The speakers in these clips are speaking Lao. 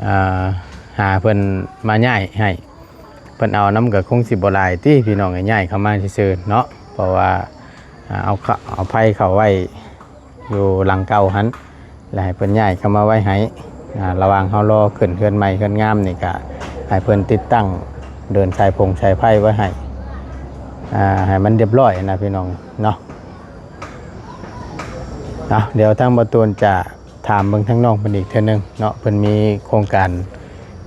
ອ່າ ຫາເພິ່ນມາຍ້າຍໃຫ້ ເພິ່ນເອົານຳກໍຄົງຊິບໍ່ຫຼາຍຕິພີ່ນ້ອງເອີຍ ຍ້າຍເຂົ້າມາຊື່ໆເນາະ ເພາະວ່າ ອ່າ ເອົາເຂົ້າ ເອົາໄຟເຂົ້າໄວ້ຢູ່ຫຼັງເກົ່າຫັ້ນ ແລ້ວໃຫ້ເພິ່ນຍ້າຍເຂົ້າມາໄວ້ໃຫ້ ອ່າ ລະຫວ່າງເຮົາລໍຂຶ້ນເຮືອນໃໝ່ເຮືອນງາມນີ້ ກະໃຫ້ເພິ່ນຕິດຕັ້ງເດີນສາຍຟົງສາຍໄຟໄວ້ໃຫ້ ອ່າ ໃຫ້ມັນຮຽບຮ້ອຍນະພີ່ນ້ອງເນາະ. ເອົາ ດຽວທາງບ່າວຕູນຈະ ຖາມເບິ່ງທາງນ້ອງເພິ່ນອີກເທື່ອໜຶ່ງເນາະ ເພິ່ນມີໂຄງການ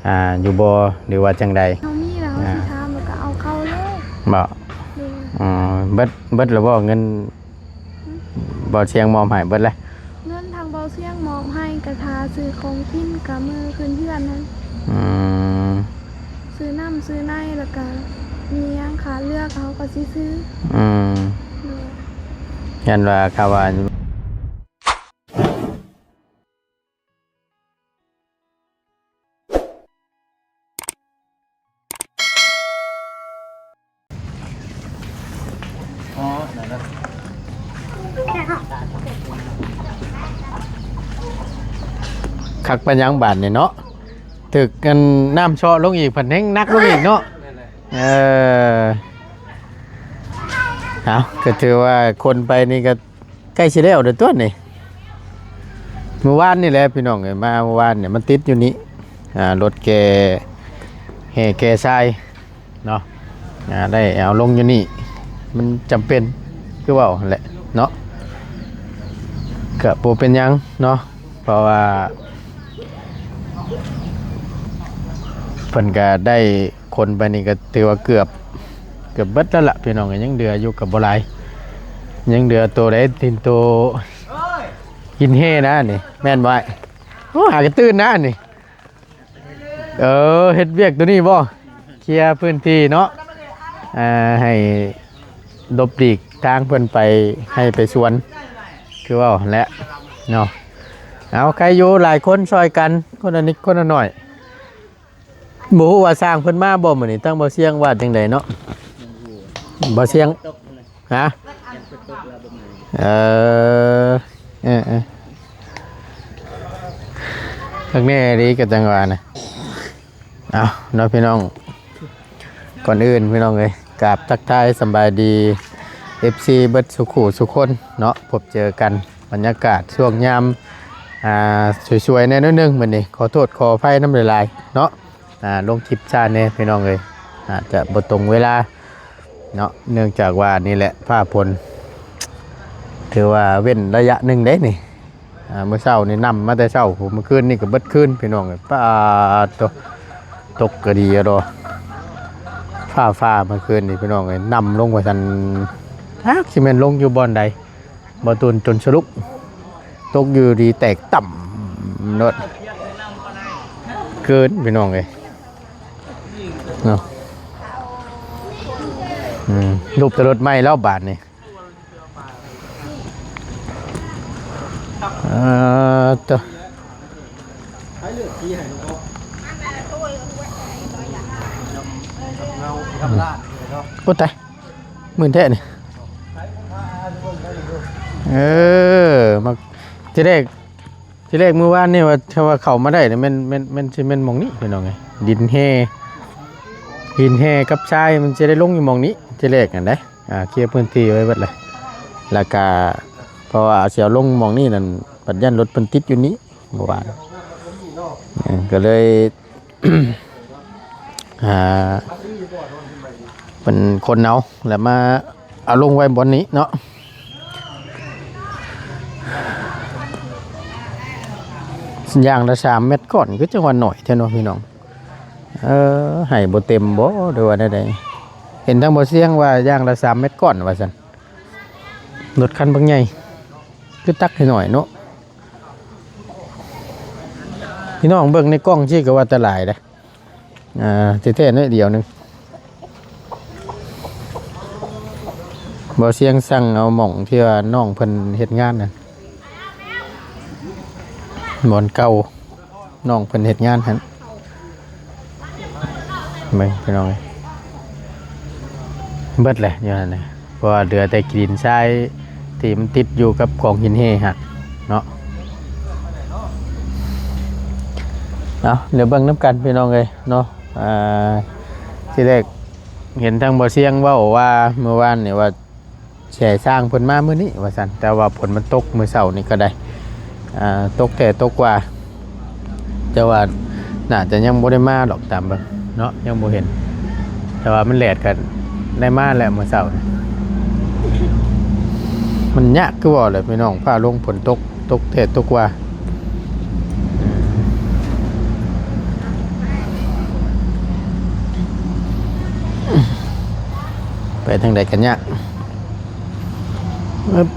ອ່າ ຢູ່ບໍ່ ຫຼືວ່າຈັ່ງໃດ? ເຮົາມີແລ້ວ ອ່າ ເຮົາຊິຖາມແລ້ວກໍເອົາເຂົ້າເລີຍ ບໍ່? ໂດຍ ອໍ ເບິດ ເບິດແລ້ວບໍ່ເງິນ ບ່າວຊຽງມອບໃຫ້ເບິດແລ້ວ? ເງິນທາງບ່າວຊຽງມອບໃຫ້ ກະຖ້າຊື້ຂອງກິນກະມື້ຂຶ້ນເຮືອນນັ້ນ ອືມ ຊື້ນ້ຳຊື້ໃນ ແລ້ວກະມີຫຍັງຂາດເຫຼືອເຮົາກໍຊິຊື້ ອືມ ໂດຍ ຢ້ານວ່າ ຄາວ່າ ຄັກປານຫຍັງບາດນີ້ເນາະ ຖືກອັນນ້ຳເຊາະລົງອີກ ພັດແຮງໜັກລົງອີກເນາະ ເອີ ເອົາ ກໍຖືວ່າຄົນໄປນີ້ກໍ ໃກ້ຊິແລ້ວເດີຕົວນີ້ ມື້ວານນີ້ແຫຼະພີ່ນ້ອງເອີຍ ມາມື້ວານນີ້ ມັນຕິດຢູ່ນີ້ ອ່າ ລົດແກ່ແຮ່ແກ່ຊາຍເນາະ ອ່າ ໄດ້ເອົາລົງຢູ່ນີ້ ມັນຈຳເປັນ ຄືເວົ້າຫັ້ນແຫຼະເນາະ ກະບໍ່ເປັນຫຍັງເນາະ ເພາະວ່າ ເພິ່ນກະໄດ້ ຄົນໄປນີ້ກໍຖືວ່າເກືອບ ເກືອບເບິດແລ້ວລະພີ່ນ້ອງ ຍັງເຫຼືອຢູ່ກໍບໍ່ຫຼາຍ ຍັງເຫຼືອໂຕໃດ ຕິນໂຕ ຫີນແຮ່ນະນີ້ ແມ່ນບໍ່ອ້າຍ? ໂອ້ ຫາກະຕື່ນນະນີ້ ເອີ ເຮັດວຽກໂຕນີ້ບໍ່? ເຄຍພື້ນທີ່ເນາະ ອ່າ ໃຫ້ຫຼົບຫຼີກທາງເພິ່ນໄປໄຮ່ໄປສວນ ຄືເວົ້າຫັ້ນແຫຼະເນາະ ເອົາ ໃຄຢູ່ຫຼາຍຄົນຊ່ອຍກັນ ຄົນລະນິດຄົນລະໜ້ອຍ. ບໍ່ຮູ້ວ່າຊ່າງເພິ່ນມາບໍ່ມື້ນີ້ ທາງບ່າວຊຽງວ່າຈັ່ງໃດເນາະ ບ່າວຊຽງ ຮະ ເອີ ເອີ ເອີ ຄັກແນ່ເດ ກະຈັ່ງວ່ານະ ເອົາເນາະພີ່ນ້ອງ ກ່ອນອື່ນພີ່ນ້ອງເອີຍ ກາບທັກທາຍສຳບາຍດີ ເອັຟຊີ ເບິດສູ່ຄູ່ສູ່ຄົນເນາະ ພົບເຈີກັນ ບັນຍາກາດຊ່ວງຍາມ ອ່າ ສວຍໆແດ່ໜ້ອຍໜຶ່ງມື້ນີ້ ຂໍໂທດຂໍອະໄພນຳຫຼາຍໆເນາະ ອ່າ ລົງຄລິບຊ້າແດ່ພີ່ນ້ອງເອີຍ ອາດຈະບໍ່ຕົງເວລາເນາະ ເນື່ອງຈາກວ່ານີ້ແຫຼະ ຟ້າຝົນ ຖືວ່າເວັ້ນໄລຍະໜຶ່ງເດ້ນີ້ ອ່າ ມື້ເຊົ້ານີ້ນຳມາແຕ່ເຊົ້າ ມື້ຄືນນີ້ກໍເບິດຄືນພີ່ນ້ອງເອີຍ ປາດໂທ້ ຕົກກະດີດອ ຟ້າ ຟ້າມື້ຄືນນີ້ພີ່ນ້ອງເອີຍ ນຳລົງວ່າຊັ້ນ ຈັກຊິແມ່ນລົງຢູ່ບ່ອນໃດ ບ່າວຕູນຈົນສະລຸກ ຕົກຢູ່ດີແຕກຕ່ຳໂລດ ເກີນພີ່ນ້ອງເອີຍເນາະ ອືມ ຮູບແຕ່ລົດໃໝ່ແລ້ວບາດນີ້ ເອີ ເຕີ ໂອ້ ຕາຍ ມື່ນແທ້ນີ້ ເອີ ມາ ທີແລກ ທີແລກມື້ວານນີ້ວ່າ ຖ້າວ່າເຂົ້າມາໄດ້ນີ້ແມ່ນ ແມ່ນ ແມ່ນຊິແມ່ນໝ່ອງນີ້ພີ່ນ້ອງເອີຍ ດິນແຮ່ ຫີນແຮ່ກັບຊາຍ ມັນຊິໄດ້ລົງຢູ່ໝ່ອງນີ້ ທີແລກຫັ້ນເດ້ ອ່າ ເຄຍພື້ນທີ່ໄວ້ເບິດແລ້ວ ແລ້ວກະ ເພາະວ່າຊິເອົາລົງໝ່ອງນີ້ນັ້ນ ບັດຢ້ານລົດເພິ່ນຕິດຢູ່ນີ້ ເມື່ອວານ ເອີ ກໍເລີຍ ອ່າ ເປັນຄົນເອົາ ແລ້ວມາເອົາລົງໄວ້ບ່ອນນີ້ເນາະ ຢ່າງລະສາມແມັດກ້ອນ ຄືຈັ່ງວ່າໜ້ອຍແທ້ເນາະພີ່ນ້ອງ ເອີ ໃຫ້ບໍ່ເຕັມບໍ່ ຫຼືວ່າແນວໃດ? ເຫັນທາງບ່າວຊຽງວ່າຢ່າງລະສາມແມັດກ້ອນວ່າຊັ້ນ ລົດຄັນບັກໃຫຍ່ ຄືຕັກໃຫ້ໜ້ອຍເນາະ. ພີ່ນ້ອງເບິ່ງໃນກ້ອງຊີ້ກໍວ່າແຕ່ຫຼາຍເດ້ ອ່າ ແທ້ໆໜ້ອຍດຽວໜຶ່ງ. ບ່າວຊຽງສັ່ງເອົາໝ່ອງທີ່ວ່ານ້ອງເພິ່ນເຮັດງານນັ້ນ ບ່ອນເກົ່າ ນ້ອງເພິ່ນເຮັດງານຫັ້ນ ເບິ່ງພີ່ນ້ອງເອີຍ ເບິດແຫຼະຢູ່ຫັ້ນນະ ເພາະວ່າເຫຼືອແຕ່ຂີ້ດິນຊາຍທີ່ມັນຕິດຢູ່ກັບກອງຫີນແຮ່ຫັ້ນເນາະ. ເອົາ ດຽວເບິ່ງນຳກັນພີ່ນ້ອງເອີຍເນາະ. ອ່າ ທີແລກເຫັນທາງບໍ່ຊຽງເວົ້າວ່າ ມື້ວານນີ້ວ່າຊິໃຫ້ຊ່າງເພິ່ນມາມື້ນີ້ວ່າຊັ້ນ, ແຕ່ວ່າຝົນມັນຕົກມື້ເຊົ້ານີ້ກໍໄດ້ ອ່າ ຕົກແທ້ຕົກວ່າ ແຕ່ວ່າໜ້າຈະຍັງບໍ່ໄດ້ມາດອກຕາມເບິ່ງເນາະ ຍັງບໍ່ເຫັນ. ແຕ່ວ່າມັນແດດກໍໄດ້ມາແລ້ວມື້ເຊົ້ານີ້. ມັນຍາກຄືເວົ້າແຫຼະພີ່ນ້ອງ ຟ້າລົງຝົນຕົກ ຕົກແທ້ຕົກວ່າ. ໄປທາງໃດກໍຍາກ. ອຶບ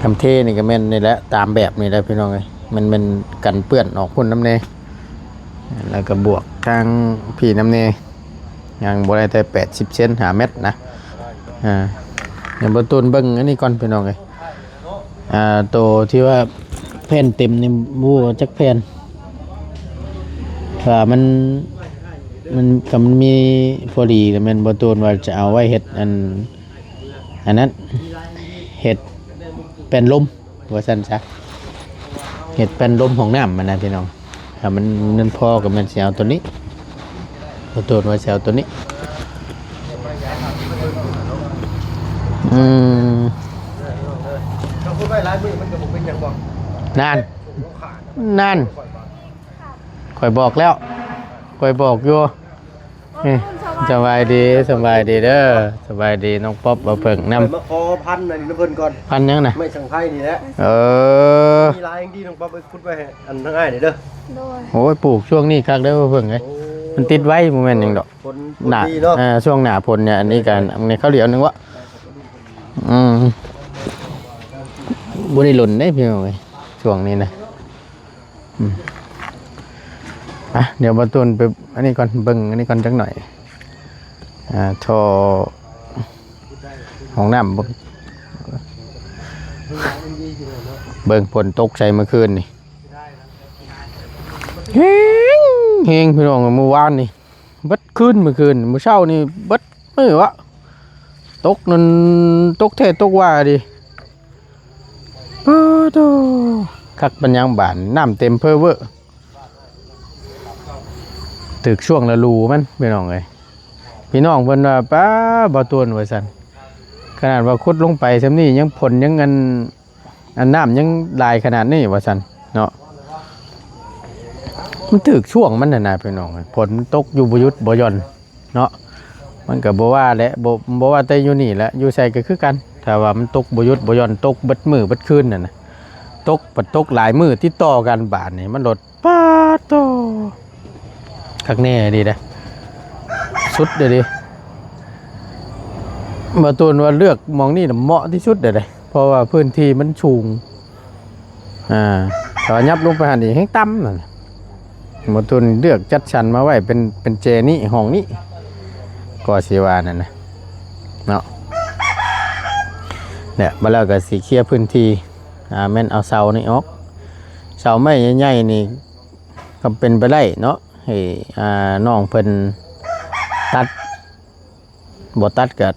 ກຳເທນີ້ກໍແມ່ນນີ້ແຫຼະ ຕາມແບບນີ້ແຫຼະພີ່ນ້ອງເອີຍ. ມັນແມ່ນກັນເປື້ອນອອກພຸ້ນນຳແດ່ ແລ້ວກໍບວກທາງພີ້ນຳແດ່. ຍັງບໍ່ໄດ້ແຕ່ແປດສິບເຊັນ ຫ້າແມັດນະ. ອ່າ ດຽວບໍ່ຕູນເບິ່ງອັນນີ້ກ່ອນພີ່ນ້ອງເອີຍ. ອ່າ ໂຕທີ່ວ່າແຜ່ນເຕັມນີ້ບໍ່ຮູ້ວ່າຈັກແຜ່ນ ວ່າມັນ ມັນ ຄັນມັນມີພໍດີແລ້ວແມ່ນບໍ່ຕູນວ່າຈະເອົາໄວ້ເຮັດອັນ ອັນນັ້ນ ເຮັດແປ້ນລົມວ່າຊັ້ນຊະ ເຮັດແປ້ນລົມຫ້ອງນ້ຳຫັ້ນນະພີ່ນ້ອງ. ຖ້າມັນ ມັນພໍກໍແມ່ນຊິເອົາໂຕນີ້ ບໍ່ຕູນວ່າຊິເອົາໂຕນີ້. ອືມ ຖ້າຄຸດໄວ້ຫຼາຍມື້ມັນກໍບໍ່ເປັນຫຍັງບໍ? ນັ້ນ ນັ້ນ ຂ້ອຍບອກແລ້ວ ຂ້ອຍບອກຢູ່. ເອີ ສະບາຍດີ ສະບາຍດີເດີ ສະບາຍດີນ້ອງປັອບ ບ່າວເຜິ້ງນຳ. ຂ້ອຍມາຂໍພັນອັນນີ້ນຳເພິ່ນກ່ອນ. ພັນຫຍັງນະ? ໄມ້ສັງໄພນີ້ແຫຼະ. ເອີ ມີຫຼາຍແຮງດີ ນ້ອງປັອບ ໄປຂຸດໄວ້ໃຫ້ອັນທາງອ້າຍນີ້ເດີ. ໂດຍ. ໂອ້ຍ ປູກຊ່ວງນີ້ຄັກເດີບ່າວເຜິ້ງເອີຍ. ໂອ້ ມັນຕິດໄວ ບໍ່ແມ່ນຫຍັງດອກ. ຝົນ ຝົນດີເນາະ. ເອີ ຊ່ວງໜ້າຝົນນີ້ ອັນນີ້ກໍ ອັນນີ້ເຂົ້າດຽວໜຶ່ງວະ. ອືມ ບໍ່ໄດ້ຫຼົ່ນເດ້ພີ່ນ້ອງເອີຍ ຊ່ວງນີ້ນະ. ອືມ ອ່ະ ດຽວບ່າວຕູນໄປອັນນີ້ກ່ອນ ເບິ່ງອັນນີ້ກ່ອນຈັກໜ້ອຍ. ອ່າ ທໍ່ຫ້ອງນ້ຳ ເບິ່ງ ເບິ່ງຝົນຕົກໃສ່ມື້ຄືນນີ້ ແຮງ ແຮງພີ່ນ້ອງ. ມື້ວານນີ້ເບິດຄືນ ມື້ຄືນ ມື້ເຊົ້ານີ້ເບິດມື້ວະ ຕົກນັ້ນ ຕົກແທ້ຕົກວ່າດີ. ປາໂທ້ ຄັກປານຫຍັງບາດ ນ້ຳເຕັມເພີເວີ ຖືກຊ່ວງລະດູມັນພີ່ນ້ອງເອີຍ. ພີ່ນ້ອງເພິ່ນວ່າ ປ້າ ບ່າວຕູນ ວ່າຊັ້ນ ຂະໜາດວ່າຂຸດລົງໄປຊ່ຳນີ້ ຍັງຝົນຍັງອັນ ອັນນ້ຳຍັງຫຼາຍຂະໜາດນີ້ ວ່າຊັ້ນເນາະ. ມັນຖືກຊ່ວງມັນຫັ້ນນະພີ່ນ້ອງເອີຍ ຝົນມັນຕົກຢູ່ບໍ່ຢຸດບໍ່ຢ່ອນ ເນາະ. ມັນກໍບໍ່ວ່າແຫຼະ ບໍ່ ບໍ່ວ່າແຕ່ຢູ່ນີ້ແຫຼະ ຢູ່ໃສກໍຄືກັນ ຖ້າວ່າມັນຕົກບໍ່ຢຸດບໍ່ຢ່ອນ ຕົກເບິດມື້ເບິດຄືນນັ້ນນະ ຕົກ ບັດຕົກຫຼາຍມື້ຕິດຕໍ່ກັນ ບາດນີ້ມັນໂລດ ປາໂທ້ ຄັກແນ່ອີ່ຫຼີເດ້ ສຸດເດ້. ບ່າວຕູນວ່າເລືອກໝ່ອງນີ້ນະເໝາະທີ່ສຸດເດ້ ເພາະວ່າພື້ນທີ່ມັນສູງ. ອ່າ ຖ້າຫຍັບລົງໄປຫັ້ນນີ້ແຮ່ງຕ່ຳນັ້ນ. ໝໍຕຸນເລືອກຈັດສັນມາໄວ້ເປັນ ເປັນແຈນີ້ ຫ້ອງນີ້ ກໍຊິວ່ານັ້ນນະເນາະ. ແລະ ບາດແລ້ວກໍຊິເຄຍພື້ນທີ່ ອ່າ ແມ່ນເອົາເສົານີ້ອອກ ເສົາໄມ້ໃຫຍ່ໆນີ້ ກໍເປັນໄປໄດ້ເນາະ ໃຫ້ ອ່າ ນ້ອງເພິ່ນຕັດ. ບໍ່ຕັດກໍ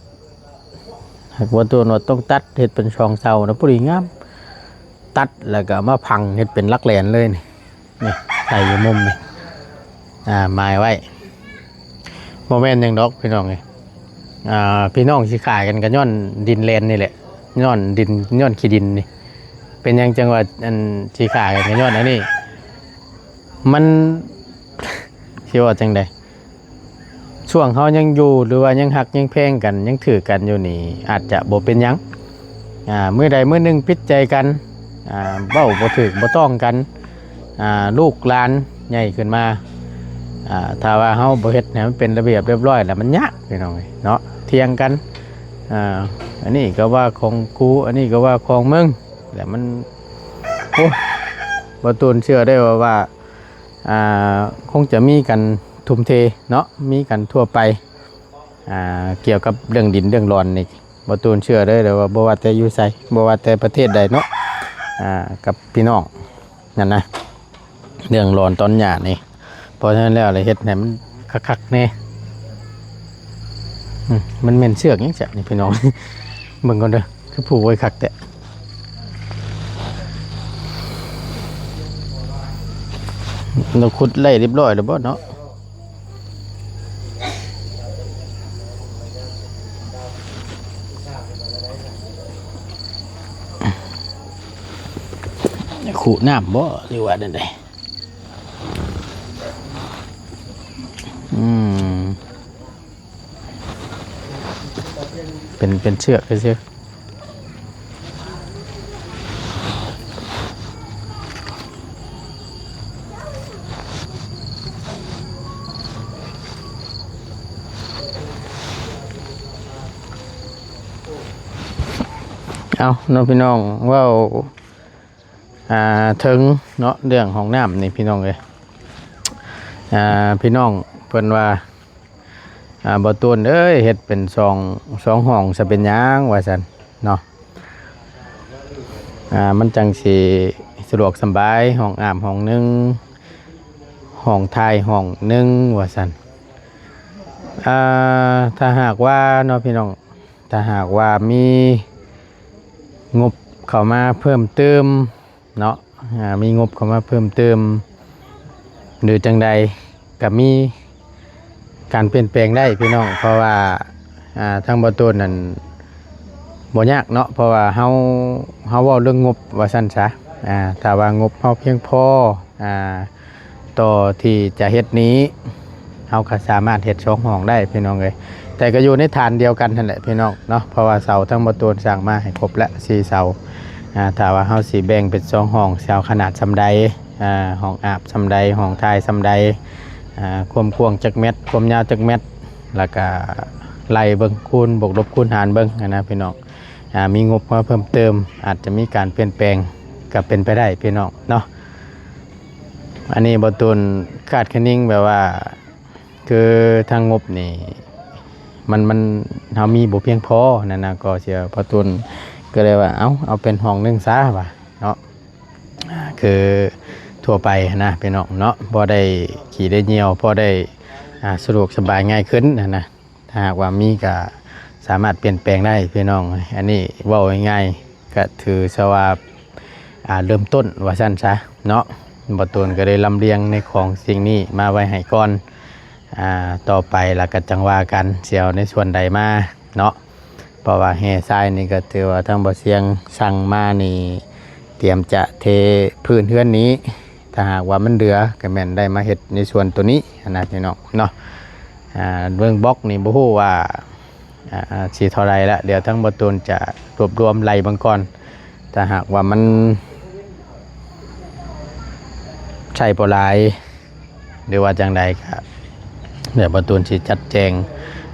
ຫາກບໍ່ຕົວາຕ້ອງຕັດ ເຮັດເປັນຊ່ອງເສົານະ ພໍດີງາມ. ຕັດແລ້ວກໍເອົາມາຝັງເຮັດເປັນຫຼັກແຫຼນເລີຍນີ້ ນີ້ໃສ່ຢູ່ມຸມນີ້ ອ່າ ໝາຍໄວ້. ບໍ່ແມ່ນຫຍັງດອກພີ່ນ້ອງເອີຍ ອ່າ ພີ່ນ້ອງຊິຂາຍກັນກໍຍ້ອນດິນແລນນີ້ແຫຼະ ຍ້ອນດິນ ຍ້ອນຂີ້ດິນນີ້. ເປັນຫຍັງຈັ່ງວ່າ ອັນ ຊິຂາຍກັນກໍຍ້ອນອັນນີ້ ມັນ ຊິເວົ້າຈັ່ງໃດ ຊ່ວງເຮົາຍັງຢູ່ ຫຼືວ່າຍັງຮັກຍັງແພງກັນ ຍັງຖືກກັນຢູ່ນີ້ ອາດຈະບໍ່ເປັນຫຍັງ. ອ່າ ມື້ໃດມື້ໜຶ່ງຜິດໃຈກັນ ອ່າ ເວົ້າບໍ່ຖືກບໍ່ຕ້ອງກັນ ອ່າ ລູກຫຼານໃຫຍ່ຂຶ້ນມາ ອ່າ ຖ້າວ່າເຮົາບໍ່ເຮັດໃຫ້ມັນເປັນລະບຽບລຽບຮ້ອຍ ແລ້ວມັນຍາກພີ່ນ້ອງເອີຍເນາະ ຖຽງກັນ. ອ່າ ອັນນີ້ກໍວ່າຂອງກູ ອັນນີ້ກໍວ່າຂອງມຶງ ແລ້ວມັນ ໂອ້ ບໍ່ຕູນເຊື່ອໄດ້ວ່າ ວ່າ ອ່າ ຄົງຈະມີກັນທຸ່ມເທເນາະ ມີກັນທົ່ວໄປ ອ່າ ກ່ຽວກັບເລື່ອງດິນເລື່ອງດອນນີ້. ບໍ່ຕູນເຊື່ອເດີ ວ່າບໍ່ວ່າແຕ່ຢູ່ໃສ ບໍ່ວ່າແຕ່ປະເທດໃດເນາະ ອ່າ ກັບພີ່ນ້ອງນັ້ນນະ ເລື່ອງດອນຕອນຫຍ້ານີ້. ເພາະສະນັ້ນແລ້ວ ເຮັດໃຫ້ມັນຄັກໆແດ່. ອືມ ມັນແມ່ນເຊືອກຫຍັງຊະນີ້ພີ່ນ້ອງ ເບິ່ງກ່ອນເດີ. ຄືຜູກໄວ້ຄັກແທ້. ລາວຂຸດໄລ່ຮຽບຮ້ອຍແລ້ວບໍ່ເນາະ? ຂຸນ້ຳບໍ່ ຫຼືວ່າແນວໃດ? ອືມ ເປັນ ເປັນເຊືອກຊື່ໆ. ເອົາເນາະ ພີ່ນ້ອງ ເວົ້າ ອ່າ ເຖິງເນາະ ເລື່ອງຫ້ອງນ້ຳນີ້ ພີ່ນ້ອງເອີຍ ອ່າ ພີ່ນ້ອງເພິ່ນວ່າ ອ່າ ບໍ່ຕູນເອີຍ ເຮັດເປັນສອງ ສອງຫ້ອງຊະເປັນຫຍັງ ວ່າຊັ້ນເນາະ ອ່າ ມັນຈັ່ງຊິສະດວກສະບາຍ ຫ້ອງອາບຫ້ອງໜຶ່ງ ຫ້ອງຖ່າຍຫ້ອງໜຶ່ງ ວ່າຊັ້ນ. ອ່າ ຖ້າຫາກວ່າເນາະ ພີ່ນ້ອງ ຖ້າຫາກວ່າມີງົບເຂົ້າມາເພີ່ມເຕີມເນາະ ອ່າ ມີງົບເຂົ້າມາເພີ່ມເຕີມ ຫຼືຈັ່ງໃດ ກະມີການປ່ຽນແປງໄດ້ ພີ່ນ້ອງ ເພາະວ່າ ອ່າ ທາງບໍ່ຕູນນັ້ນບໍ່ຍາກເນາະ ເພາະວ່າເຮົາ ເຮົາເວົ້າເລື່ອງງົບວ່າຊັ້ນຊະ ອ່າ ຖ້າວ່າງົບເຮົາພຽງພໍ ອ່າ ຕໍ່ທີ່ຈະເຮັດນີ້ ເຮົາກໍສາມາດເຮັດສອງຫ້ອງໄດ້ ພີ່ນ້ອງເອີຍ ແຕ່ກໍຢູ່ໃນຖານດຽວກັນຫັ້ນແຫຼະ ພີ່ນ້ອງເນາະ ເພາະວ່າເສົາທາງບໍ່ຕູນສ້າງມາໃຫ້ຄົບແລ້ວ ສີ່ເສົາ ອ່າ ຖ້າວ່າເຮົາຊິແບ່ງເປັນສອງຫ້ອງ ຊິເອົາຂະໜາດສ່ຳໃດ ອ່າ ຫ້ອງອາບສ່ຳໃດ ຫ້ອງຖ່າຍສ່ຳໃດ ອ່າ ຄວາມກວ້າງຈັກແມັດ ຄວາມຍາວຈັກແມັດ ແລ້ວກະໄລ່ເບິ່ງ ຄູນ ບວກລົບຄູນຫານເບິ່ງຫັ້ນນະ ພີ່ນ້ອງ ອ່າ ມີງົບມາເພີ່ມເຕີມ ອາດຈະມີການປ່ຽນແປງ ກໍເປັນໄປໄດ້ ພີ່ນ້ອງເນາະ. ອັນນີ້ບໍ່ຕູນຄາດຄະເນງແບບວ່າ ຄືທາງງົບນີ້ ມັນ ມັນ ເຮົາມີບໍ່ພຽງພໍນັ້ນນະ ກໍເສຍ ບໍ່ຕູນກໍເລີຍວ່າ ເອົາ ເອົາເປັນຫ້ອງໜຶ່ງຊະວ່າເນາະ ອ່າ ຄືທົ່ວໄປຫັ້ນນະ ພີ່ນ້ອງເນາະ ພໍໄດ້ຂີ່ໄດ້ຍ່ຽວ ພໍໄດ້ ອ່າ ສະດວກສະບາຍງ່າຍຂຶ້ນຫັ້ນນະ. ຖ້າຫາກວ່າມີກໍສາມາດປ່ຽນແປງໄດ້ ພີ່ນ້ອງ ອັນນີ້ເວົ້າງ່າຍໆ ກໍຖືຊະວ່າ ອ່າ ເລີ່ມຕົ້ນວ່າຊັ້ນຊະເນາະ. ບໍ່ຕູນກໍໄດ້ລຳລຽງໃນຂອງສິ່ງນີ້ມາໄວ້ໃຫ້ກ່ອນ ອ່າ ຕໍ່ໄປລະກໍຈັ່ງວ່າກັນ ຊິເອົາໃນສ່ວນໃດມາເນາະ. ເພາະວ່າແຮ່ຊາຍນີ້ກໍຖືວ່າທາງບໍ່ສຽງສັ່ງມານີ້ ຕຽມຈະເທພື້ນເຮືອນນີ້ ຖ້າຫາກວ່າມັນເຫຼືອ ກໍແມ່ນໄດ້ມາເຮັດໃນສ່ວນໂຕນີ້ຫັ້ນນະ ພີ່ນ້ອງເນາະ. ອ່າ ເລື່ອງບລັອກນີ້ບໍ່ຮູ້ວ່າ ອ່າ ຊິເທົ່າໃດລະ ດຽວທາງບໍ່ຕູນຈະລວບລວມໄລ່ເບິ່ງກ່ອນ. ຖ້າຫາກວ່າມັນໃຊ້ບໍ່ຫຼາຍ ຫຼືວ່າຈັ່ງໃດ ກະດຽວບໍ່ຕູນຊິຈັດແຈງ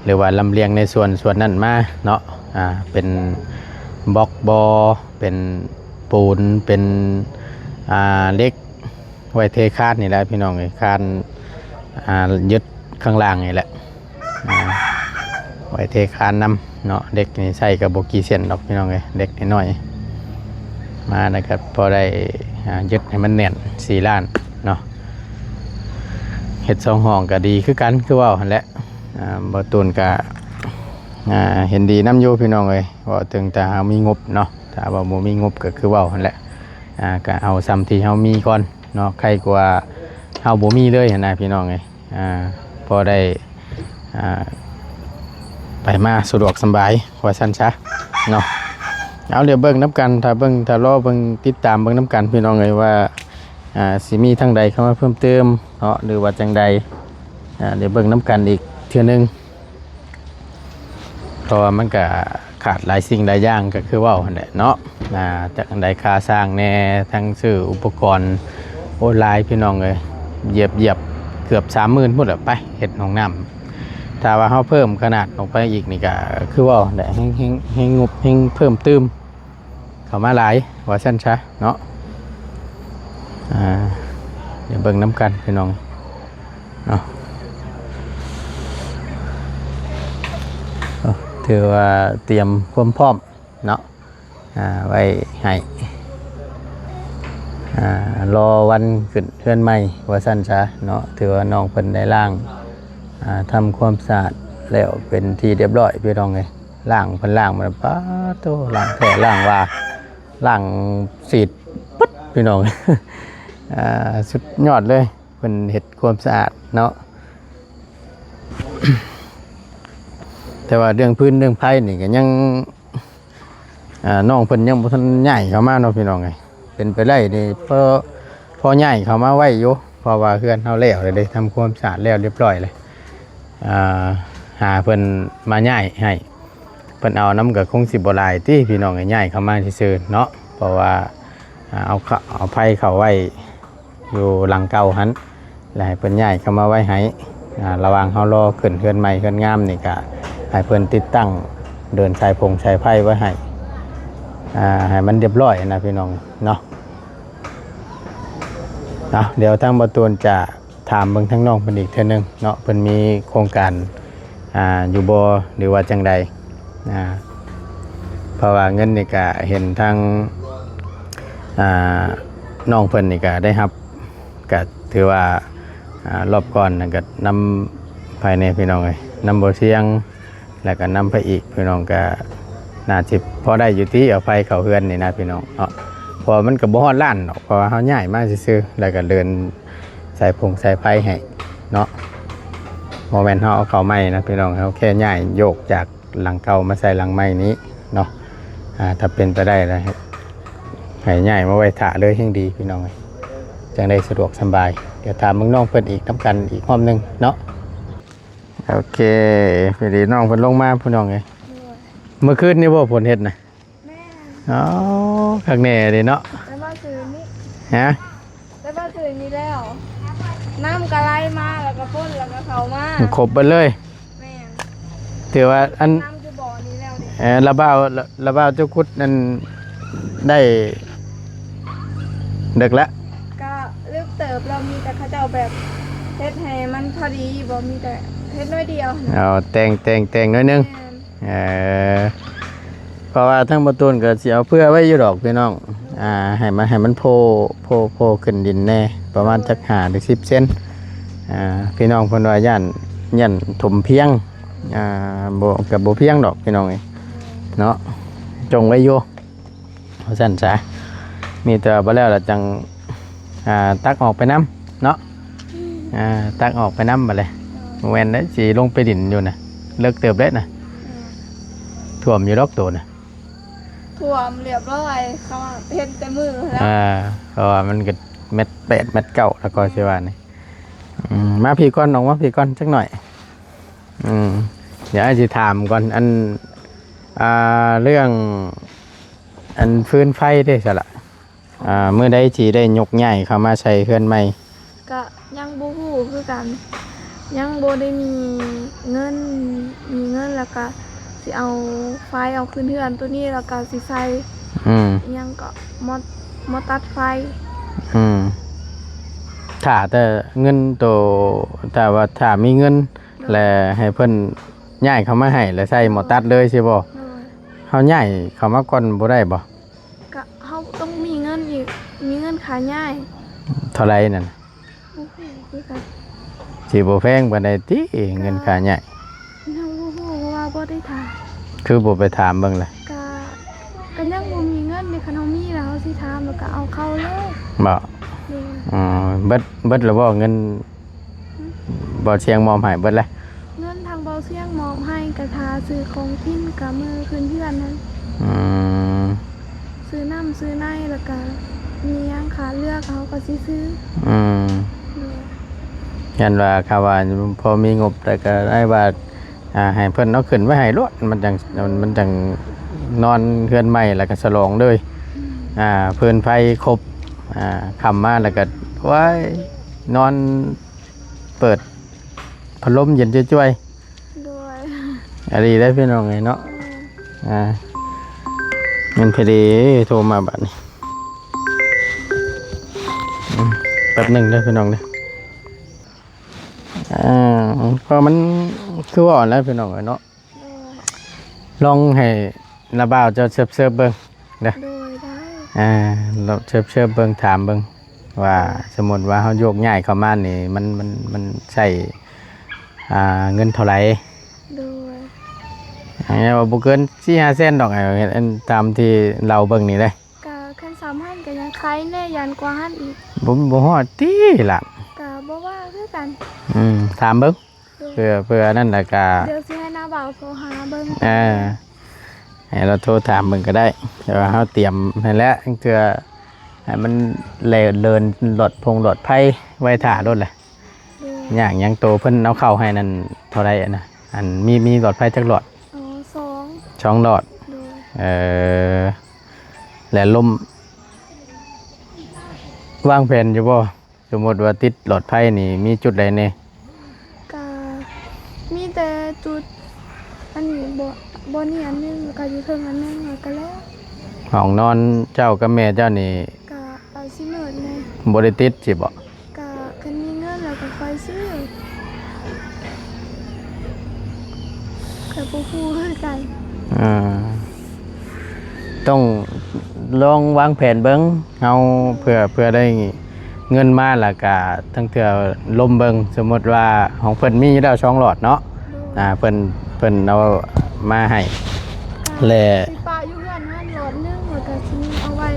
ຫຼືວ່າລຳລຽງໃນສ່ວນ ສ່ວນນັ້ນມາເນາະ. ອ່າ ເປັນບລັອກບໍ ເປັນປູນ ເປັນ ອ່າ ເຫຼັກ ໄວ້ເທຄານນີ້ແຫຼະ ພີ່ນ້ອງເອີຍ ຄານ ອ່າ ຍຶດຂ້າງລ່າງນີ້ແຫຼະ ອ່າ ໄວ້ເທຄານນຳເນາະ. ເຫຼັກນີ້ໃຊ້ກໍບໍ່ກີ່ເສັ້ນດອກ ພີ່ນ້ອງເອີຍ ເຫຼັກນ້ອຍໆ ມາແລ້ວກໍພໍໄດ້ ອ່າ ຍຶດໃຫ້ມັນແໜ້ນ ສີ່ລ້ານເນາະ. ເຮັດສອງຫ້ອງກໍດີຄືກັນ ຄືເວົ້າຫັ້ນແຫຼະ. ອ່າ ບໍ່ຕູນກໍ ອ່າ ເຫັນດີນຳຢູ່ ພີ່ນ້ອງເອີຍ ເວົ້າເຖິງຖ້າເຮົາມີງົບເນາະ. ຖ້າວ່າບໍ່ມີງົບກໍຄືເວົ້າຫັ້ນແຫຼະ ອ່າ ກໍເອົາສ່ຳທີ່ເຮົາມີກ່ອນເນາະ ໄຄກວ່າເຮົາບໍ່ມີເລີຍຫັ້ນນະ ພີ່ນ້ອງເອີຍ. ອ່າ ພໍໄດ້ ອ່າ ໄປມາສະດວກສະບາຍວ່າຊັ້ນຊະເນາະ. ເອົາ ດຽວເບິ່ງນຳກັນ ຖ້າເບິ່ງ ຖ້າລໍເບິ່ງ ຕິດຕາມເບິ່ງນຳກັນ ພີ່ນ້ອງເອີຍ ວ່າ ອ່າ ຊິມີທາງໃດເຂົ້າມາເພີ່ມເຕີມເນາະ ຫຼືວ່າຈັ່ງໃດ ອ່າ ດຽວເບິ່ງນຳກັນອີກເທື່ອໜຶ່ງ. ເພາະວ່າມັນກະຂາດຫຼາຍສິ່ງຫຼາຍຢ່າງ ກໍຄືເວົ້າຫັ້ນແຫຼະເນາະ. ອ່າ ຈັກອັນໃດ ຄ່າຊ່າງແດ່ ທັງຊື້ອຸປະກອນ ໂອ້ ຫຼາຍ ພີ່ນ້ອງເອີຍ ຢຽບໆ ເກືອບສາມໝື່ນພຸ້ນແຫຼະ ໄປເຮັດຫ້ອງນ້ຳ. ຖ້າວ່າເຮົາເພີ່ມຂະໜາດອອກໄປອີກນີ້ ກໍຄືເວົ້າຫັ້ນແຫຼະ ແຮ່ງ ແຮ່ງ ແຮ່ງງົບແຮ່ງເພີ່ມຕື່ມ ເຂົ້າມາຫຼາຍວ່າຊັ້ນຊະເນາະ. ອ່າ ດຽວເບິ່ງນຳກັນ ພີ່ນ້ອງເນາະ. ເອີ ຖືວ່າຕຽມຄວາມພ້ອມເນາະ ອ່າ ໄວ້ໃຫ້ ອ່າ ລໍວັນຂຶ້ນເຮືອນໃໝ່ວ່າຊັ້ນຊະເນາະ. ຖືວ່ານ້ອງເພິ່ນໄດ້ລ້າງ ອ່າ ທຳຄວາມສະອາດແລ້ວເປັນທີ່ຮຽບຮ້ອຍ ພີ່ນ້ອງເອີຍ. ລ້າງ ເພິ່ນລ້າງມາ ປາດໂທ້ ລ້າງແທ້ລ້າງວ່າ ລ້າງສີດປຶດ ພີ່ນ້ອງ ອ່າ ສຸດຍອດເລີຍ ເພິ່ນເຮັດຄວາມສະອາດເນາະ. ແຕ່ວ່າເລື່ອງຟືນເລື່ອງໄຟນີ້ກໍຍັງ ອ່າ ນ້ອງເພິ່ນຍັງບໍ່ທັນຍ້າຍເຂົ້າມາເນາະ ພີ່ນ້ອງເອີຍ. ເປັນໄປໄດ້ນີ້ ພໍ ພໍຍ້າຍເຂົ້າມາໄວຢູ່ ເພາະວ່າເຮືອນເຮົາແລ້ວແລ້ວເດ້ ທຳຄວາມສະອາດແລ້ວລຽບຮ້ອຍແລ້ວ. ອ່າ ຫາເພິ່ນມາຍ້າຍໃຫ້ ເພິ່ນເອົານຳກໍຄົງຊິບໍ່ຫຼາຍຕິ ພີ່ນ້ອງເອີຍ ຍ້າຍເຂົ້າມາຊື່ໆເນາະ. ເພາະວ່າ ອ່າ ເອົາເຂົ້າ ເອົາໄຟເຂົ້າໄວ້ຢູ່ຫຼັງເກົ່າຫັ້ນ ແລ້ວໃຫ້ເພິ່ນຍ້າຍເຂົ້າມາໄວ້ໃຫ້. ອ່າ ລະຫວ່າງເຮົາລໍຂຶ້ນເຮືອນໃໝ່ເຮືອນງາມນີ້ ກະໃຫ້ເພິ່ນຕິດຕັ້ງເດີນສາຍຟົງສາຍໄຟໄວ້ໃຫ້ ອ່າ ໃຫ້ມັນລຽບຮ້ອຍນະ ພີ່ນ້ອງເນາະ. ເອົາ ດຽວທາງບ່າວຕູນຈະ ຖາມເບິ່ງທາງນ້ອງເພິ່ນອີກເທື່ອໜຶ່ງເນາະ ເພິ່ນມີໂຄງການ ອ່າ ຢູ່ບໍ່ ຫຼືວ່າຈັ່ງໃດ? ອ່າ ເພາະວ່າເງິນນີ້ກະເຫັນທາງ ອ່າ ນ້ອງເພິ່ນນີ້ກະໄດ້ຮັບ ກະຖືວ່າ ອ່າ ລອບກ່ອນນັ້ນກະນຳໃຜແດ່ ພີ່ນ້ອງເອີຍ ນຳບໍ່ສຽງ ແລ້ວກໍນຳໄປອີກ ພີ່ນ້ອງ ກໍໜ້າຊິພໍໄດ້ຢູ່ຕິ ເອົາໄຟເຂົ້າເຮືອນນີ້ນະ ພີ່ນ້ອງເນາະ. ເພາະວ່າມັນກໍບໍ່ຮອດລ້ານດອກ ເພາະວ່າເຮົາຍ້າຍມາຊື່ໆ ແລ້ວກໍເດີນສາຍຟົງສາຍໄຟໃຫ້ເນາະ. ບໍ່ແມ່ນເຮົາເອົາເຂົ້າໃໝ່ນະ ພີ່ນ້ອງ ເຮົາແຄ່ຍ້າຍໂຍກຈາກຫຼັງເກົ່າມາໃສ່ຫຼັງໃໝ່ນີ້ເນາະ. ອ່າ ຖ້າເປັນໄປໄດ້ລະ ໃຫ້ ໃຫ້ຍ້າຍມາໄວ້ຖ້າເລີຍແຮ່ງດີ ພີ່ນ້ອງເອີຍ ຈັ່ງໄດ້ສະດວກສະບາຍ. ດຽວຖາມເບິ່ງນ້ອງເພິ່ນອີກນຳກັນອີກຮອບໜຶ່ງເນາະ. ໂອເຄ ພໍດີນ້ອງເພິ່ນລົງມາ ພີ່ນ້ອງເອີຍ. ໂດຍ ເມື່ອຄືນນີ້ບໍ່ຝົນເຮັດນະ? ແມ່ນ. ອໍ ຄັກແນ່ເດເນາະ. ແຕ່ວ່າຄືນນີ້ ຮະ? ແຕ່ວ່າຄືນນີ້ແລ້ວ ນ້ຳກໍໄຫຼມາ ແລ້ວກໍຝົນ ແລ້ວກໍເຂົ້າມາ ຄົບເບິດເລີຍ. ແມ່ນ. ຖືວ່າອັນ ນ້ຳຢູ່ບໍ່ນີ້ແລ້ວນີ້ ເອີ ລະບ່າວ ລະ ລະບ່າວເຈົ້າຂຸດນັ້ນໄດ້ເລິກລະ? ກໍເລິກເຕີບແລ້ວ ມີແຕ່ເຂົາເຈົ້າແບບເຮັດໃຫ້ມັນພໍດີ ບໍ່ມີແຕ່ເຮັດໜ້ອຍດຽວ. ເອົາແຕ່ງ ແຕ່ງ ແຕ່ງໜ້ອຍໜຶ່ງ. ແມ່ນ. ເອີ ເພາະວ່າທາງບ່າວຕູນກໍຊິເອົາເພື່ອໄວ້ຢູ່ດອກ ພີ່ນ້ອງ ອ່າ ໃຫ້ມັນ ໃຫ້ມັນໂຜ່ ໂຜ່ ໂຜ່ຂຶ້ນດິນແດ່ ປະມານຈັກຫ້າຫຼືສິບເຊັນ. ອ່າ ພີ່ນ້ອງເພິ່ນວ່າຢ້ານ ຢ້ານຖົມພຽງ ອ່າ ບໍ່ ກໍບໍ່ພຽງດອກ ພີ່ນ້ອງເອີຍເນາະ ຈົ່ງໄວ້ຢູ່ ວ່າຊັ້ນຊະ. ມີແຕ່ວ່າບໍ່ແລ້ວລະຈັ່ງ ອ່າ ຕັກອອກໄປນຳເນາະ. ອືມ. ອ່າ ຕັກອອກໄປນຳບາດນີ້. ໂດຍ. ບໍ່ແມ່ນເດ້ ຊິລົງໄປດິນຢູ່ນະ ເລິກເຕີບເດ້ນະ. ອືມ. ຖ້ວມຢູ່ດອກໂຕນະ ຖ້ວມລຽບຮ້ອຍ ເຂົາເຫັນແຕ່ມືແລ້ວ. ອ່າ ເພາະວ່າມັນກໍແມັດແປດແມັດເກົ້າ ແລ້ວກໍຊິວ່ານີ້. ອືມ ມາພີ້ກ່ອນ ອອກມາພີ້ກ່ອນຈັກໜ້ອຍ. ອືມ ດຽວອ້າຍຊິຖາມກ່ອນ ອັນ ອ່າ ເລື່ອງ ອັນ ຟືນໄຟເດ້ ສະລະ ອ່າ ມື້ໃດຊິໄດ້ຍົກຍ້າຍເຂົ້າມາໃສ່ເຮືອນໃໝ່? ກະຍັງບໍ່ຮູ້ຄືກັນ ຍັງບໍ່ໄດ້ມີເງິນ ມີເງິນແລ້ວກະຊິເອົາໄຟ ເອົາຂຶ້ນເຮືອນໂຕນີ້ ແລ້ວກະຊິໃສ່ ອືມ ຫຍັງເກາະ ໝໍ້ ໝໍ້ຕັດໄຟ. ອືມ ຖ້າແຕ່ເງິນໂຕ ຖ້າວ່າ ຖ້າມີເງິນ ແລະ ໃຫ້ເພິ່ນຍ້າຍເຂົ້າມາໃຫ້ ແລະ ໃສ່ໝໍ້ຕັດເລີຍ ຊິບໍ່? ໂດຍ. ເຮົາຍ້າຍເຂົ້າມາກ່ອນບໍ່ໄດ້ບໍ່? ກະເຮົາຕ້ອງມີເງິນອີກ ມີເງິນຄ່າຍ້າຍ. ເທົ່າໃດນັ້ນ? ບໍ່ຮູ້ຄືກັນ. ຊິບໍ່ແພງປານໃດຕິ ເງິນຄ່າຍ້າຍ? ຍັງບໍ່ຮູ້ ເພາະວ່າບໍ່ໄດ້ຖາມ. ຄືບໍ່ໄປຖາມເບິ່ງລະ? ກະ ກະຍັງບໍ່ມີເງິນເດ ຄັນເຮົາມີລະ ເຮົາຊິຖາມ ແລ້ວກະເອົາເຂົ້າເລີຍ. ບໍ່? ໂດຍ. ອໍ ເບິດ ເບິດລະບໍ່ເງິນ ບໍ່ສຽງມອບໃຫ້ເບິດລະ? ເງິນທາງເບົາຊຽງມອບໃຫ້ ກະຖ້າຊື້ຂອງກິນ ກະມື້ຂຶ້ນເຮືອນນັ້ນ. ອືມ ຊື້ນ້ຳຊື້ໃນ ແລ້ວກະມີຫຍັງຂາດເຫຼືອ ເຮົາກະຊິຊື້. ອືມ ໂດຍ. ຢ້ານວ່າ ຄຳວ່າພໍມີງົບ ແຕ່ກະໄດ້ວ່າ ອ່າ ໃຫ້ເພິ່ນເອົາຂຶ້ນໄວ້ໃຫ້ໂລດ ມັນຈັ່ງ ມັນຈັ່ງນອນເຮືອນໃໝ່ ແລ້ວກະສະຫຼອງເລີຍ. ອືມ ອ່າ ຟືນໄຟຄົບ ອ່າ ຄ່ຳມາແລ້ວກະ ໂອ້ຍ ນອນ ເປີດພັດລົມເຢັນຈວຍໆ. ໂດຍ. ອາ ດີເດ້ພີ່ນ້ອງເອີຍເນາະ. ອືມ ອ່າ ແມ່ນ ພໍດີໂທມາບາດນີ້. ອືມ ແປັບໜຶ່ງເດີພີ່ນ້ອງເດີ. ອ່າ ເພາະມັນຄືວ່າແລ້ວພີ່ນ້ອງເອີຍເນາະ. ໂດຍ. ລອງໃຫ້ນ້າບ່າວເຈົ້າເຊີບໆເບິ່ງເດີ. ໂດຍ ໄດ້. ອ່າ ລອງເຊີບໆເບິ່ງ ຖາມເບິ່ງວ່າ ໂດຍ ສົມມຸດວ່າເຮົາໂຍກຍ້າຍເຂົ້າມານີ້ ມັນ ມັນ ມັນໃຊ້ ອ່າ ເງິນເທົ່າໃດ? ໂດຍ. ແມ່ນວ່າບໍ່ເກີນສີ່ຫ້າແສນດອກ ອັນຕາມທີ່ເລົ່າເບິ່ງນີ້ເດ້. ກະຄັນສາມພັນກະຍັງໄຄແດ່ ຢ້ານກວ່າຫັ້ນອີກ. ບໍ່ ບໍ່ຮອດຕິລະ. ກະບໍ່ວ່າຄືກັນ. ອືມ ຖາມເບິ່ງ ໂດຍ ເພື່ອ ເພື່ອນັ້ນລະກະ ດຽວຊິໃຫ້ນ້າບ່າວໂທຫາເບິ່ງ. ເອີ ໃຫ້ລາວໂທຖາມເບິ່ງກະໄດ້ ແຕ່ວ່າເຮົາຕຽມຫັ້ນແຫຼະ ເທື່ອໃຫ້ມັນແລ່ນເລີນຫຼອດພົງຫຼອດໄຟໄວ້ຖ້າໂລດແຫຼະ. ໂດຍ ຍາກຫຍັງ ໂຕເພິ່ນເອົາເຂົ້າໃຫ້ນັ້ນເທົ່າໃດນະ? ອັນ ມີ ມີຫຼອດໄຟຈັກຫຼອດ? ອໍ ສອງ ສອງຫຼອດ. ໂດຍ ເອີ ແລະ ລົມ ວາງແຜນຢູ່ບໍ່? ສົມມຸດວ່າຕິດຫຼອດໄຟນີ້ມີຈຸດໃດແດ່? ກະມີແຕ່ຈຸດອັນນີ້ ບ່ອນ ບ່ອນນີ້ອັນໜຶ່ງ ແລ້ວກະຢູ່ເທິງອັນໜຶ່ງ ແລ້ວກະແລ້ວ. ຫ້ອງນອນເຈົ້າກັບແມ່ເຈົ້ານີ້ ກະອາດຊິມືດແດ່. ບໍ່ໄດ້ຕິດຊິບໍ? ກະຄັນມີເງິນແລ້ວກະຄ່ອຍຊື້. ຂ້ອຍບໍ່ຮູ້ຄືກັນ. ອ່າ ຕ້ອງລອງວາງແຜນເບິ່ງ ເຮົາເພື່ອ ເພື່ອໄດ້ເງິນມາ ແລ້ວກະທັງເທື່ອລົມເບິ່ງ. ສົມມຸດວ່າຂອງເພິ່ນມີຢູ່ແລ້ວສອງຫຼອດເນາະ. ໂດຍ ອ່າ ເພິ່ນ ເພິ່ນເອົາມາໃຫ້ ແລະ ຊິປະຢູ່ເຮືອນຫັ້ນຫຼອດໜຶ່ງ ແລ້ວກະຊິເອົາໄວ້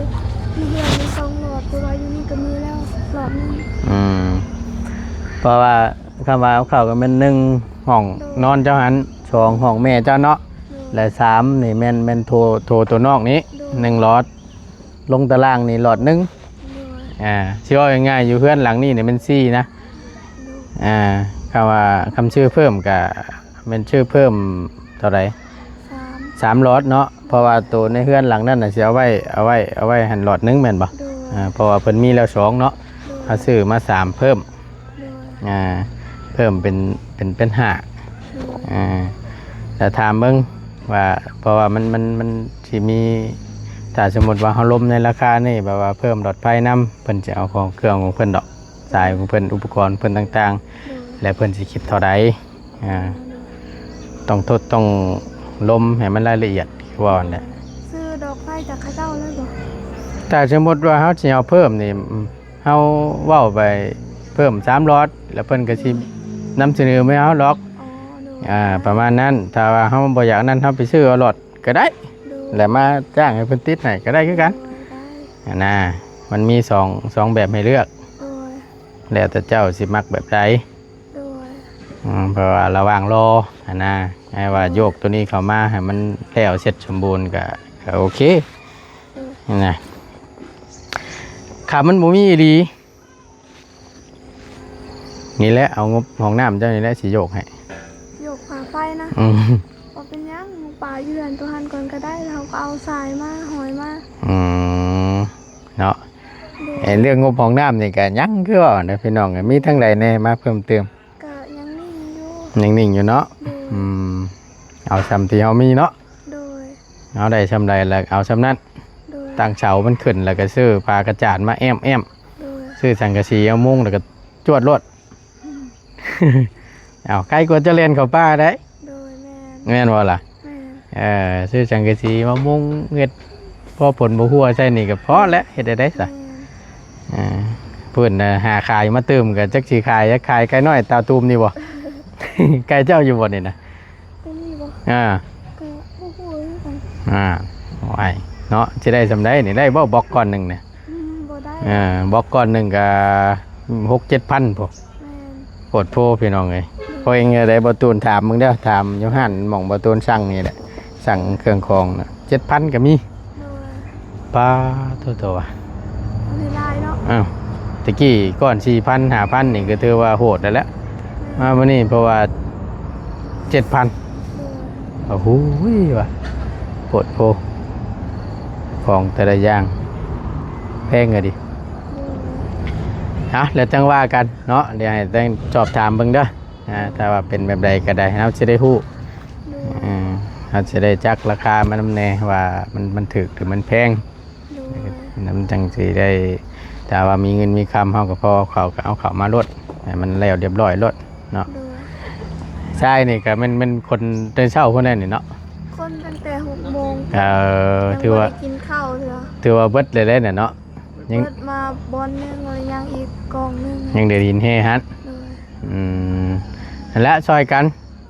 ຢູ່ເຮືອນມີສອງຫຼອດ ເພາະວ່າຢູ່ນີ້ກະມີແລ້ວຫຼອດໜຶ່ງ. ອືມ ເພາະວ່າ ຄຳວ່າເອົາເຂົ້າກະແມ່ນໜຶ່ງຫ້ອງ ໂດຍ ນອນເຈົ້າຫັ້ນ ສອງຫ້ອງແມ່ເຈົ້າເນາະ. ໂດຍ ແລະ ສາມນີ້ແມ່ນ ແມ່ນໂທ ໂທຕົວນອກນີ້ ໂດຍ ໜຶ່ງຫຼອດ ລົງຕາລ່າງນີ້ຫຼອດໜຶ່ງ. ໂດຍ ອ່າ ຊິເວົ້າງ່າຍໆ ຢູ່ເຮືອນຫຼັງນີ້ນີ້ແມ່ນສີ່ນະ. ໂດຍ ອ່າ ຄຳວ່າ ຄຳຊື້ເພີ່ມກະແມ່ນຊື້ເພີ່ມເທົ່າໃດ? ສາມ ສາມຫຼອດເນາະ. ເພາະວ່າໂຕໃນເຮືອນຫຼັງນັ້ນນະ ຊິເອົາໄວ້ ເອົາໄວ້ ເອົາໄວ້ຫັ້ນຫຼອດໜຶ່ງແມ່ນບໍ່? ໂດຍ ອ່າ ເພາະວ່າເພິ່ນມີແລ້ວສອງເນາະ. ໂດຍ ເຮົາຊື້ມາສາມເພີ່ມ. ໂດຍ ອ່າ ເພີ່ມເປັນ ເປັນ ເປັນຫ້າ. ໂດຍ ອ່າ ແລ້ວຖາມເບິ່ງວ່າ ເພາະວ່າມັນ ມັນ ມັນຊິມີ ຖ້າສົມມຸດວ່າເຮົາລົມໃນລາຄານີ້ ແບບວ່າເພີ່ມຫຼອດໄຟນຳ ເພິ່ນຈະເອົາຂອງເຄື່ອງຂອງເພິ່ນດອກ ສາຍຂອງເພິ່ນ ອຸປະກອນເພິ່ນຕ່າງໆ. ໂດຍ ແລະ ເພິ່ນຊິຄິດເທົ່າໃດ? ອ່າ ໂດຍ ຕ້ອງທົດຕ້ອງລົມໃຫ້ມັນລາຍລະອຽດ ຄືເວົ້າຫັ້ນແຫຼະ. ຊື້ດອກໄຟຈາກເຂົາເຈົ້າເລີຍບໍ່? ຖ້າສົມມຸດວ່າເຮົາຊິເອົາເພີ່ມນີ້ ເຮົາເວົ້າໄປເພີ່ມສາມຫຼອດ ແລ້ວເພິ່ນກະຊິນຳສະເໜີມາໃຫ້ເຮົາດອກ. ອໍ ໂດຍ ອ່າ ປະມານນັ້ນ. ຖ້າວ່າເຮົາບໍ່ຢາກນັ້ນ ເຮົາໄປຊື້ເອົາຫຼອດກະໄດ້. ໂດຍ ແລ້ວມາຈ້າງໃຫ້ເພິ່ນຕິດໃຫ້ກະໄດ້ຄືກັນ. ໂດຍ ໄດ້ ຫັ້ນນະ. ມັນມີສອງ ສອງແບບໃຫ້ເລືອກ. ໂດຍ ແລ້ວແຕ່ເຈົ້າຊິມັກແບບໃດ. ໂດຍ ອືມ ເພາະວ່າລະຫວ່າງລໍຫັ້ນນະ ໃຫ້ວ່າ ໂດຍ ໂຍກໂຕນີ້ເຂົ້າມາໃຫ້ມັນແລ້ວເສັດສົມບູນກະ ກະໂອເຄ. ໂດຍ ຫັ້ນນະ. ຄັນມັນບໍ່ມີອີ່ຫຼີ ນີ້ແຫຼະ ເອົາງົບຫ້ອງນ້ຳເຈົ້ານີ້ແຫຼະຊິໂຍກໃຫ້. ໂຍກຝາໄຟນະ? ອືມ ບໍ່ເປັນຫຍັງ ປະຢູ່ເຮືອນໂຕຫັ້ນກ່ອນກະໄດ້ ແລ້ວເຮົາກະເອົາສາຍມາຫ້ອຍມາ. ອືມ ເນາະ. ໂດຍ ເລື່ອງງົບຫ້ອງນ້ຳນີ້ກະຍັງ ຄືວ່ານະພີ່ນ້ອງ ມີທາງໃດແດ່ມາເພີ່ມເຕີມ? ກະຍັງໜິ່ງຢູ່ ຍັງໜິ່ງຢູ່ເນາະ. ໂດຍ ອືມ ເອົາຊ່ຳທີ່ເຮົາມີເນາະ. ໂດຍ ເຮົາໄດ້ຊ່ຳໃດລະເອົາຊ່ຳນັ້ນ. ໂດຍ ຕັ້ງເສົາມັນຂຶ້ນລະກະຊື້ຜ້າກະຈານມາແອ້ມໆ. ໂດຍ ຊື້ສັງກະສີເອົາມຸງລະກະຈວດໂລດ. ອືມ ເອົາ ໄກກວ່າຈະແລ່ນເຂົ້າປ່າໄດ໋. ໂດຍ ແມ່ນ ແມ່ນບໍ່ລະ? ແມ່ນ ເອີ ຊື້ສັງກະສີມາມຸງເຮັດ ພໍຝົນບໍ່ຮົ່ວໃສ່ນີ້ກະພໍແຫຼະ ເຮັດໄດ້ໃດສະ. ແມ່ນ ເອີ ເພິ່ນນະຫາຂາຍມາຕື່ມກະຈັກຊິຂາຍ ຂາຍໄກ່ນ້ອຍຕາຕູມນີ້ບໍ່? ໄກ່ເຈົ້າຢູ່ບໍ່ນີ້ນະ? ຕົວນີ້ບໍ່? ອ່າ ກະບໍ່ຮູ້ຄືກັນ. ອ່າ ໂອ້ຍ ເນາະ ຊິໄດ້ຊ່ຳໃດນີ້ ໄດ້ບໍ່ບລັອກກ້ອນໜຶ່ງນະ? ອືມ ບໍ່ໄດ້ ອ່າ ບລັອກກ້ອນໜຶ່ງກະຫົກເຈັດພັນພຸ້ນ. ແມ່ນ ໂພດໂພພີ່ນ້ອງເອີຍ. ໂດຍ ເພາະເອງໄດ້ບໍ່ຕູນຖາມເບິ່ງເດີ ຖາມຢູ່ຮ້ານໝ່ອງບໍ່ຕູນສັ່ງນີ້ແຫຼະ ສັ່ງເຄື່ອງຂອງນະ ເຈັດພັນກະມີ. ໂດຍ ປາໂທໂທວ່າ ມັນຫຼາຍເນາະ. ອ້າວ ແຕ່ກີ້ກ້ອນສີ່ພັນ ຫ້າພັນນີ້ກະຖືວ່າໂຫດແລ້ວແຫຼະ. ແມ່ນ ມາມື້ນີ້ເພາະວ່າເຈັດພັນ. ໂດຍ ໂອ້ໂຫ ວ່າໂພດໂພ ຂອງແຕ່ລະຢ່າງແພງກະດີ. ໂດຍ ເອົາ ແລ້ວຈັ່ງວ່າກັນເນາະ ດຽວໃຫ້ແຕ່ງສອບຖາມເບິ່ງເດີ. ອ່າ ຖ້າວ່າເປັນແບບໃດກະໄດ້ ເຮົາຊິໄດ້ຮູ້. ໂດຍ ອືມ ເຮົາຊິໄດ້ຈັກລາຄາມັນນຳແດ່ວ່າມັນ ມັນຖືກຫຼືມັນແພງ. ໂດຍ ມັນຈັ່ງຊິໄດ້ ຖ້າວ່າມີເງິນມີຄຳ ເຮົາກະພໍເອົາເຂົ້າ ກະເອົາເຂົ້າມາໂລດ ໃຫ້ມັນແລ້ວລຽບລ້ອຍໂລດເນາະ. ໂດຍ ຊາຍນີ້ກະແມ່ນ ແມ່ນຄົນແຕ່ເຊົ້າພຸ້ນແຫຼະນີ້ເນາະ. ຄົນຕັ້ງແຕ່ຫົກໂມງ ເອີ ຍັງ ຖືວ່າ ບໍ່ໄດ້ກິນເຂົ້າເທື່ອ ຖືວ່າເບິດແລ້ວແຫຼະເນາະ. ຍັງ ເບິດມາບ່ອນໜຶ່ງ ແລ້ວຍັງອີກກອງໜຶ່ງ ຍັງໄດ້ດິນແຮ່ຫັ້ນ. ໂດຍ ອືມ ຫັ້ນແຫຼະ ຊ່ອຍກັນ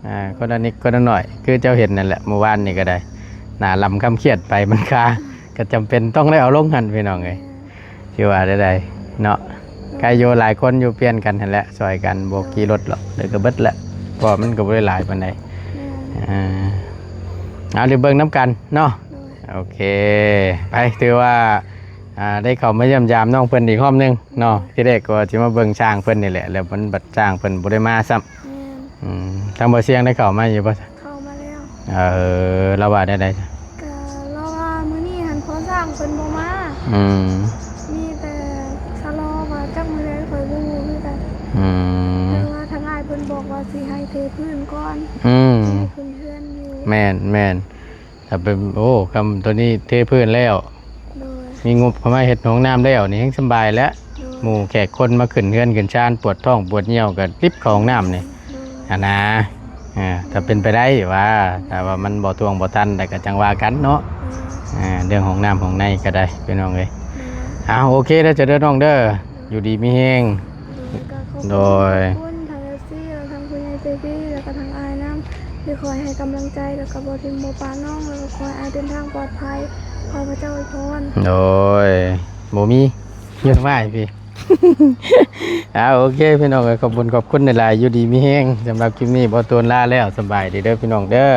ອ່າ ຄົນລະນິດຄົນລະໜ້ອຍ ຄືເຈົ້າເຫັນນັ້ນແຫຼະ ມື້ວານນີ້ກໍໄດ້ ໜ້າລຳຄຳຄຽດໄປມັນຄາ ກໍຈຳເປັນຕ້ອງໄດ້ເອົາລົງຫັ້ນ ພີ່ນ້ອງເອີຍ. ຊິວ່າແນວໃດເນາະ ໃຄຢູ່ຫຼາຍຄົນຢູ່ ປ່ຽນກັນຫັ້ນແຫຼະ ຊ່ອຍກັນ ບໍ່ຂີ່ລົດຫຼອກ ເດີກະເບິດແຫຼະ ເພາະມັນກໍບໍ່ໄດ້ຫຼາຍປານໃດ. ອ່າ ເອົາ ໄດ້ເບິ່ງນຳກັນເນາະ. ໂອເຄ ໄປ ຖືວ່າ ອ່າ ໄດ້ເຂົ້າມາຢ້ຽມຢາມນ້ອງເພິ່ນອີກຮອບໜຶ່ງເນາະ. ທີແລກກໍວ່າຊິມາເບິ່ງຊ້າງເພິ່ນນີ້ແຫຼະ ແລ້ວມັນບັດຊ້າງເພິ່ນບໍ່ໄດ້ມາຊ້ຳ. ອືມ ທາງບໍ່ຊຽງໄດ້ເຂົ້າມາຢູ່ບໍ່? ເຂົ້າມາແລ້ວ. ເອີ ລາວວ່າແນວໃດ? ກະລາວວ່າມື້ນີ້ຫັ້ນພໍ່ຊ້າງເພິ່ນບໍ່ມາ. ອືມ ມີແຕ່ຊະລໍວ່າຈັກມື້ໃດຂ້ອຍບໍ່ຮູ້ຄືກັນ. ອືມ ແຕ່ວ່າທາງອ້າຍເພິ່ນບອກວ່າຊິໃຫ້ເທພື້ນກ່ອນ. ອືມ ໃຫ້ຂຶ້ນເຮືອນຢູ່. ແມ່ນໆ ຖ້າເປັນ ໂອ້ ຄຳໂຕນີ້ເທພື້ນແລ້ວ ໂດຍ ມີງົບເຂົ້າມາເຮັດຫ້ອງນ້ຳແລ້ວ ນີ້ແຮ່ງສຳບາຍແລ້ວ. ໂດຍ ໝູ່ແຂກຄົນມາຂຶ້ນເຮືອນຂຶ້ນຊານ ປວດທ້ອງປວດຍ່ຽວກໍລິບເຂົ້າຫ້ອງນ້ຳນີ້. ໂດຍ ຫັ້ນນາ ອ່າ ຖ້າເປັນໄປໄດ້ວ່າ ຖ້າວ່າມັນບໍ່ທ່ວງບໍ່ທັນ ແລ້ວກໍຈັ່ງວ່າກັນເນາະ. ໂດຍ ອ່າ ເລື່ອງຫ້ອງນ້ຳຫ້ອງໃນກໍໄດ້ ພີ່ນ້ອງເອີຍ. ໂດຍ ເອົາ ໂອເຄເດີ ເຈົ້າເດີນ້ອງເດີ ໂດຍ ຢູ່ດີມີແຮງ. ໂດຍ ກໍຂອບ ໂດຍ ຂອບຄຸນທາງເອັຟຊີ ແລະ ທາງຜູ້ໃຫຍ່ໃຈດີ ແລ້ວກໍທາງອ້າຍນຳ ທີ່ຄອຍໃຫ້ກຳລັງໃຈ ແລ້ວກໍບໍ່ຖິ້ມບໍ່ປະນ້ອງ ແລ້ວກໍຂໍໃຫ້ອ້າຍເດີນທາງປອດໄພ ຂໍພະເຈົ້າອວຍພອນ. ໂດຍ ບໍ່ມີ ຢູ່ທາງອ້າຍພີ້. ອ່າ ໂອເຄ ພີ່ນ້ອງເອີຍ ຂອບຄຸນ ຂອບຄຸນຫຼາຍໆ ຢູ່ດີມີແຮງ. ສຳລັບຄລິບນີ້ ບໍ່ໂຕນລາແລ້ວ ສະບາຍດີເດີ ພີ່ນ້ອງເດີ.